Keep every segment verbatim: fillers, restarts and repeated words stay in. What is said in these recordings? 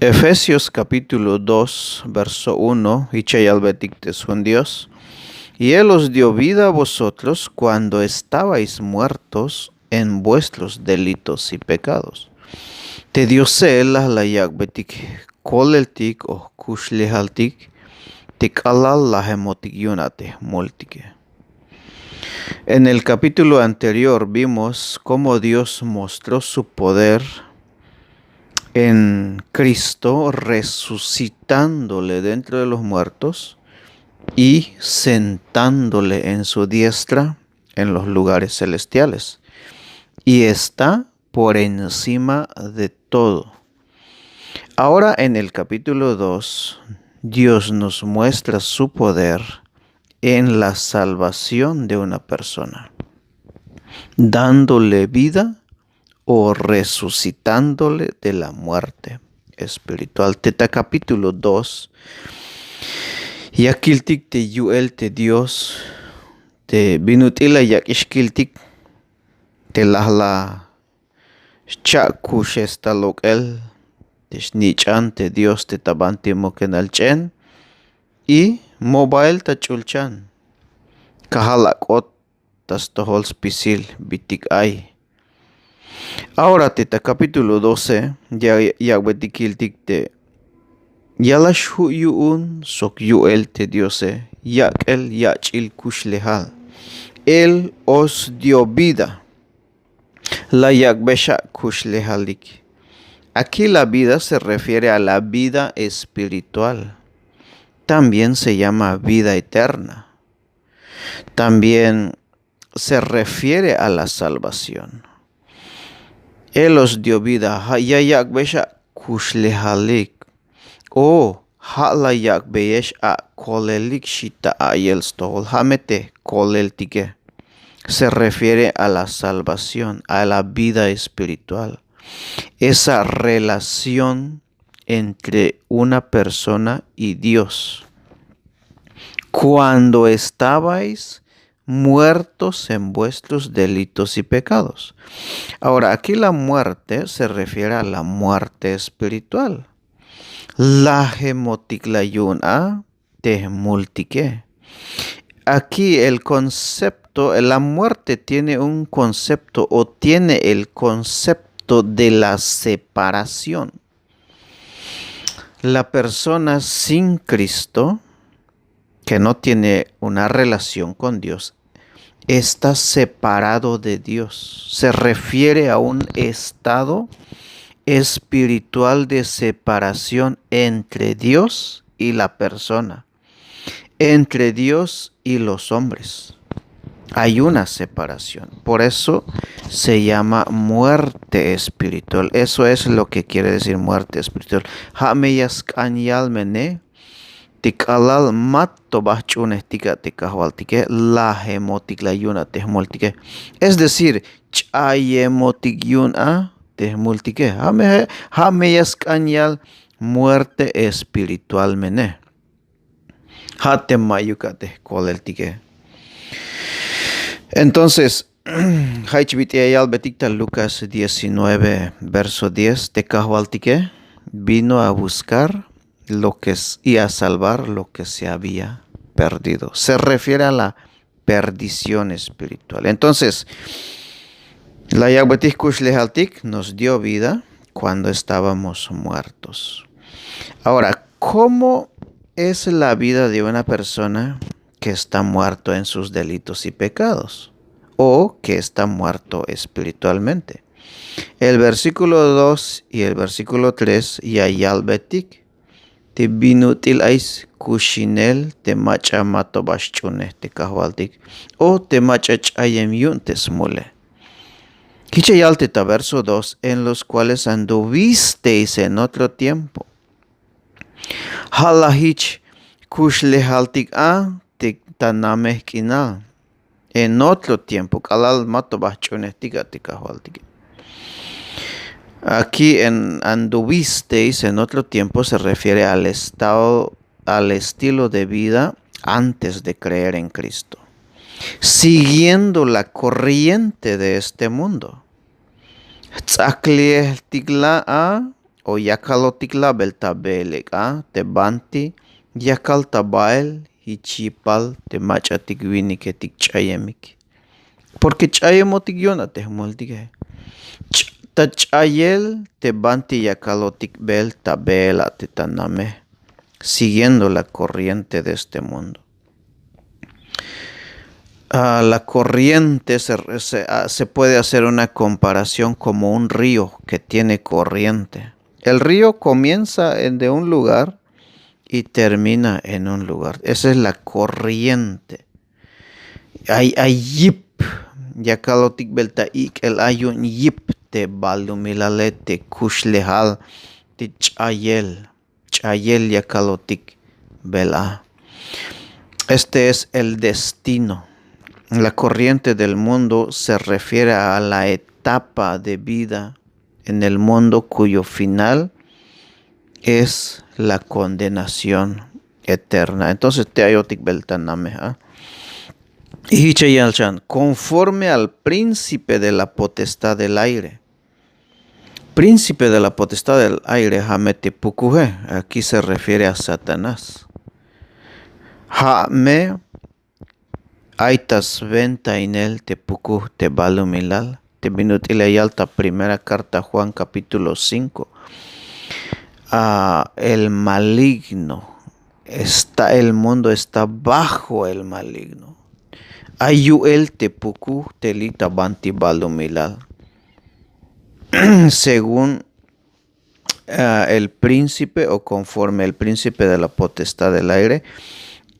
Efesios capítulo dos, verso uno, y chayalbetik te sjun Dios. Y él os dio vida a vosotros cuando estabais muertos en vuestros delitos y pecados. Te Diose la la yak'betik koleltik o jkuxlejaltik te k'alal lajemotik yu'un a te jmultike. En el capítulo anterior vimos cómo Dios mostró su poder en Cristo, resucitándole dentro de los muertos y sentándole en su diestra en los lugares celestiales. Y está por encima de todo. Ahora en el capítulo dos, Dios nos muestra su poder en la salvación de una persona, dándole vida o resucitándole de la muerte espiritual. Te ta capítulo dos, ya kiltik te yu'el te Dios te bin ut'il la yak'ix kiltik te laj la xcha'kuxes ta lok'el te xnich'an te Dios te ta banti mokenal ch'en, y mo bael ta ch'ulchan kajal ak'ot ta stojol spisil bitik ay. Ahora te ta capítulo doce ya yak'betik kiltik te ya la xju' yu'un sok yu'el te Diose, yak'el yach'il kuxlejal. Él os dio vida. La yak'bex a kuxlejalik. Aquí la vida se refiere a la vida espiritual. También se llama vida eterna. También se refiere a la salvación. Él os dio vida. Ja' ya yak'bex a kuxlejalik. O ja' la yak'beyex a kolelik xi ta a'yel stojol. Ja' me te koleltike. Se refiere a la salvación, a la vida espiritual. Esa relación entre una persona y Dios. Cuando estabais muertos en vuestros delitos y pecados. Ahora, aquí la muerte se refiere a la muerte espiritual. Lajemotik la yu'un a te jmultike. Aquí el concepto, la muerte tiene un concepto o tiene el concepto de la separación. La persona sin Cristo, que no tiene una relación con Dios, está separado de Dios. Se refiere a un estado espiritual de separación entre Dios y la persona, entre Dios y los hombres. Hay una separación. Por eso se llama muerte espiritual. Eso es lo que quiere decir muerte espiritual. Ja' me ya sk'an yal me ne te k'alal ma to ba jch'uunejtik a te kajwaltike, lajemotik la yu'un a te jmultike. Es decir, ch'ayemotik yu'un a te jmultike. Ja' me ja' me ya sk'an yal muerte espiritual me ne. Ja' te ma'yuk a te jkoleltike. Entonces, ja' jich bit'il ya yalbetik ta Lucas diecinueve, verso diez, te kajwaltike vino a buscar lo que es, y a salvar lo que se había perdido. Se refiere a la perdición espiritual. Entonces, la yak'betik jkuxlejaltik nos dio vida cuando estábamos muertos. Ahora, ¿cómo es la vida de una persona que está muerto en sus delitos y pecados o que está muerto espiritualmente? El versículo dos y el versículo tres ya yalbetik te bin ut'il ay skuxinel te mach'a ma to ba xch'uunej te kajwaltik o te mach'a ch'ayem yu'un te smule. Jich ya yal te ta verso dos, en los cuales anduvisteis en otro tiempo. Ja' la jich kuxlejaltik a te ta namey k'inal. En otro tiempo, k'alal ma to ba jch'uunejtik a te kajwaltike. Aquí en anduvisteis en otro tiempo se refiere al estado, al estilo de vida antes de creer en Cristo, siguiendo la corriente de este mundo. Jts'akliejtik la a o yakalotik label ta beel ek'a te banti yakal ta bael jich yipal te mach'atik winiketik ch'ayemik. Porque ch'ayemotik yu'un a te jmultike. Ch- ta ch'ayel te banti yakalotik beel ta beel a te ta namej, siguiendo la corriente de este mundo. Ah, la corriente se, se, ah, se puede hacer una comparación como un río que tiene corriente. El río comienza en, de un lugar y termina en un lugar. Esa es la corriente. Ay, ay yip yakalotik beel ta ik'el a yu'un yip te balumilale, te kuxlejal, te ch'ayel, ch'ayel yakalotik beel a. Este es el destino. La corriente del mundo se refiere a la etapa de vida en el mundo cuyo final es la condenación eterna. Entonces te ayotik beel ta namej a. Y jich ya yal chan, conforme al príncipe de la potestad del aire. Príncipe de la potestad del aire, ja' me te pukuje, aquí se refiere a Satanás. Ja' me ay ta swentainel te pukuj te balumilal, te bin ut'il ya yal ta primera carta Juan capítulo cinco. Ah, el maligno está, el mundo está bajo el maligno. Ay yu'el te pukuj te li' ta banti balumilal. Según ah, el príncipe o conforme el príncipe de la potestad del aire,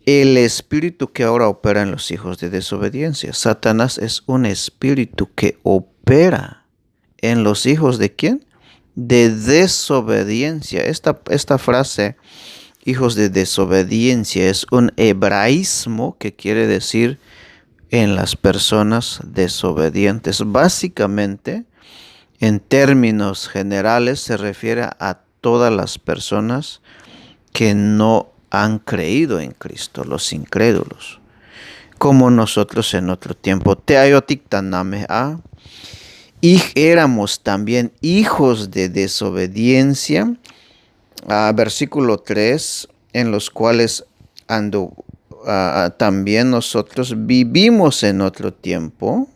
el espíritu que ahora opera en los hijos de desobediencia. Satanás es un espíritu que opera en los hijos de quién? De desobediencia. Esta, esta frase, hijos de desobediencia, es un hebraísmo que quiere decir en las personas desobedientes. Básicamente, en términos generales, se refiere a todas las personas que no han creído en Cristo, los incrédulos. Como nosotros en otro tiempo. Te ayotik ta namej a. Y éramos también hijos de desobediencia. Ah, versículo tres, en los cuales ando, ah, también nosotros vivimos en otro tiempo,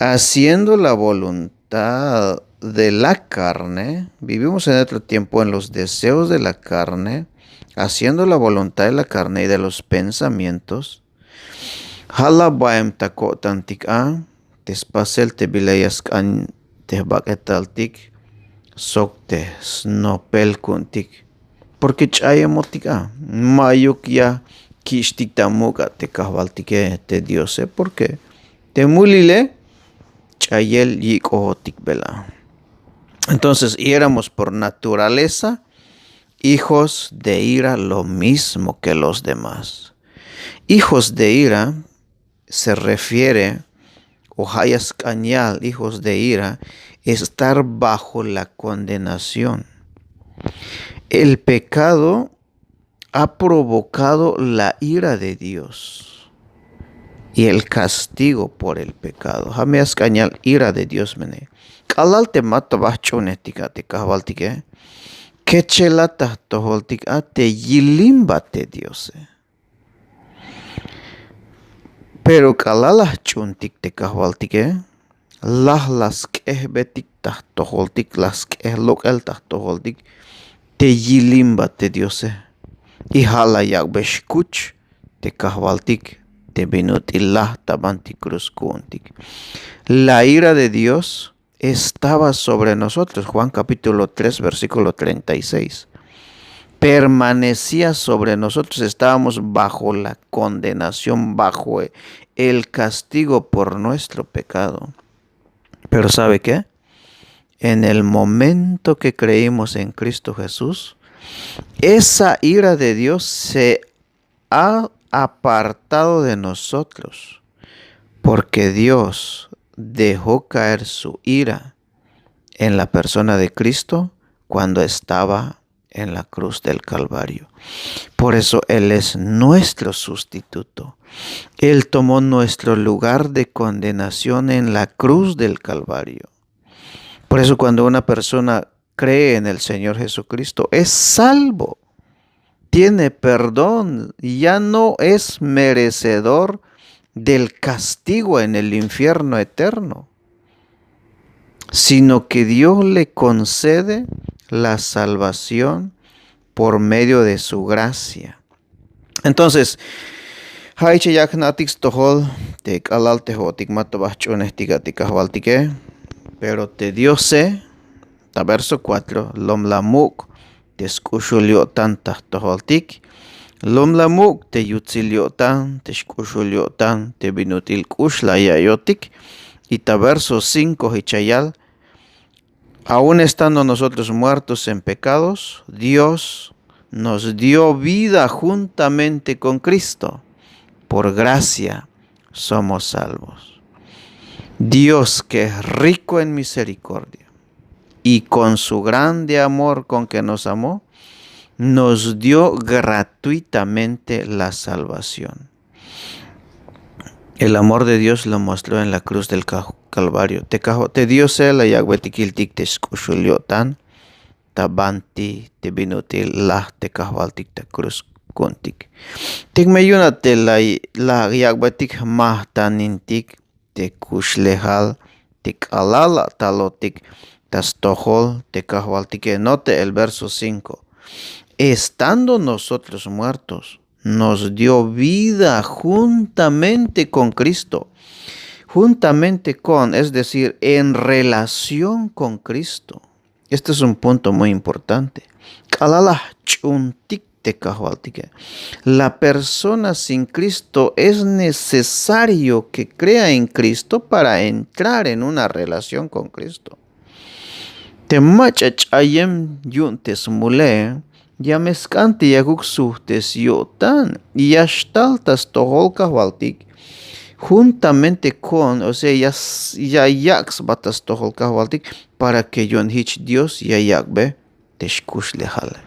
haciendo la voluntad de la carne, vivimos en otro tiempo en los deseos de la carne, haciendo la voluntad de la carne y de los pensamientos. Ja' la baem ta ko'tantik a, te spasel te bila ya sk'an te jbak'etaltik, sok te snopel ku'untik. Porque ch'ayemotik a, ma'yuk ya kich'tik ta muk' a te kajwaltike te Diose, porque te mulile ch'ayel yik'ojotik beel a. Entonces, y éramos por naturaleza hijos de ira lo mismo que los demás. Hijos de ira se refiere, o ja' ya sk'an yal, hijos de ira, estar bajo la condenación. El pecado ha provocado la ira de Dios y el castigo por el pecado. Ja' me ya sk'an yal ira de Dios me ne. K'alal te ma to ba jch'uunejtik a te kajwaltike, kechelat ta jtojoltik a te yilimba te Diose. Pero k'alal la jch'uuntik te kajwaltike, laj la sk'ejbetik ta jtojoltik, la sk'ej lok'el ta jtojoltik te yilimba te Diose. Y ja' la yak'bex kuch te kajwaltik te bin ut'il laj ta banti cruz ku'untik. La ira de Dios estaba sobre nosotros. Juan capítulo tres, versículo treinta y seis. Permanecía sobre nosotros, estábamos bajo la condenación, bajo el castigo por nuestro pecado. Pero ¿sabe qué? En el momento que creímos en Cristo Jesús, esa ira de Dios se ha apartado de nosotros, porque Dios dejó caer su ira en la persona de Cristo cuando estaba en la cruz del Calvario. Por eso Él es nuestro sustituto. Él tomó nuestro lugar de condenación en la cruz del Calvario. Por eso cuando una persona cree en el Señor Jesucristo, es salvo, tiene perdón, ya no es merecedor del castigo en el infierno eterno, sino que Dios le concede la salvación por medio de su gracia. Entonces, ja' ich'a yak jna'tik stojol te k'alal te jo'otik ma to ba jch'uunejtik a te kajwaltike, pero te Diose, ta verso cuatro, lom la muk' te sk'uxul yo'tan ta jtojoltik, lom la muk' te yutsil yo'tan, te xk'uxul yo'tan, te bin ut'il k'ux la ya'iyotik. Y ta verso cinco jich ya yal, aun estando nosotros muertos en pecados, Dios nos dio vida juntamente con Cristo. Por gracia somos salvos. Dios, que es rico en misericordia, y con su grande amor con que nos amó, nos dio gratuitamente la salvación. El amor de Dios lo mostró en la cruz del Ca-, Calvario. Te Cajwa-, te Diose la yak'betik kiltik te sk'uxul yo'tan ta banti te bin ut'il laj te kajwaltik ta cruz ku'untik. Tik me yu'un a te la, la yak'betik jmajtanintik te kuxlejal te k'alal la talotik ta stojol te kajwaltike. Note el verso cinco. Estando nosotros muertos, nos dio vida juntamente con Cristo. Juntamente con, es decir, en relación con Cristo. Este es un punto muy importante. K'alal la jch'uuntik te kajwaltike. La persona sin Cristo es necesario que crea en Cristo para entrar en una relación con Cristo. Te mach'a ch'ayem yu'un te smule, ya me sk'an te yakuk sujt'es yo'tan, ya xtal ta stojol kajwaltik, juntamente con, o sea, ya s-, ya yak' sba ta stojol kajwaltik, para que yu'un jich Dios ya yak'be te xkuxlejale.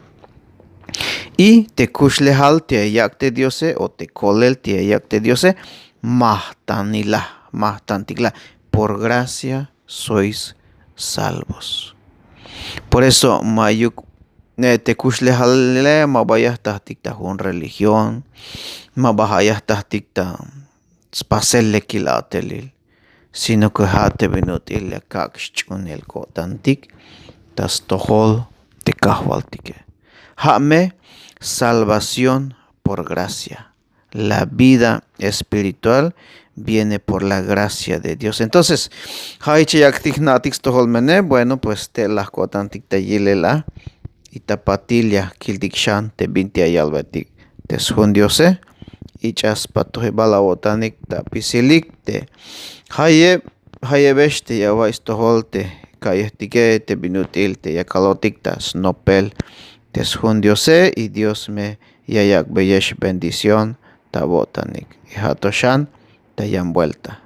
Y te kuxlejal te ya yak' te Diose, o te kolel te ya yak' te Diose, majtanila, majtantik la, por gracia sois salvos. Por eso, ma'yuk, eh, te kuxlejalile ma ba ya jtatik ta jun religión, ma ba ya jtatik ta spasel lekil a'telil, sino que ja' te bin ut'il ya kak' xch'uunel ko'tantik ta stojol te kajwaltike. Ja' me salvación por gracia. La vida espiritual viene por la gracia de Dios. Entonces, ja' jich ya yaktik jna'tik stojol mene, bueno, pues te laj ko'tantik ta yilel a, y ta patil ya kiltik xan te bintik ya yalbetik te sjun Diose, ich'a spatojibal awo'tanik ta apisilik te jayeb, jayebex te ya awa'iy stojol te ka'yejtike, te bin ut'il te ya kalotik ta snopel te sjun Diose, y Dios me ya yak'beyex bendición ta awo'tanik. Y ja' to xan ta yan vuelta.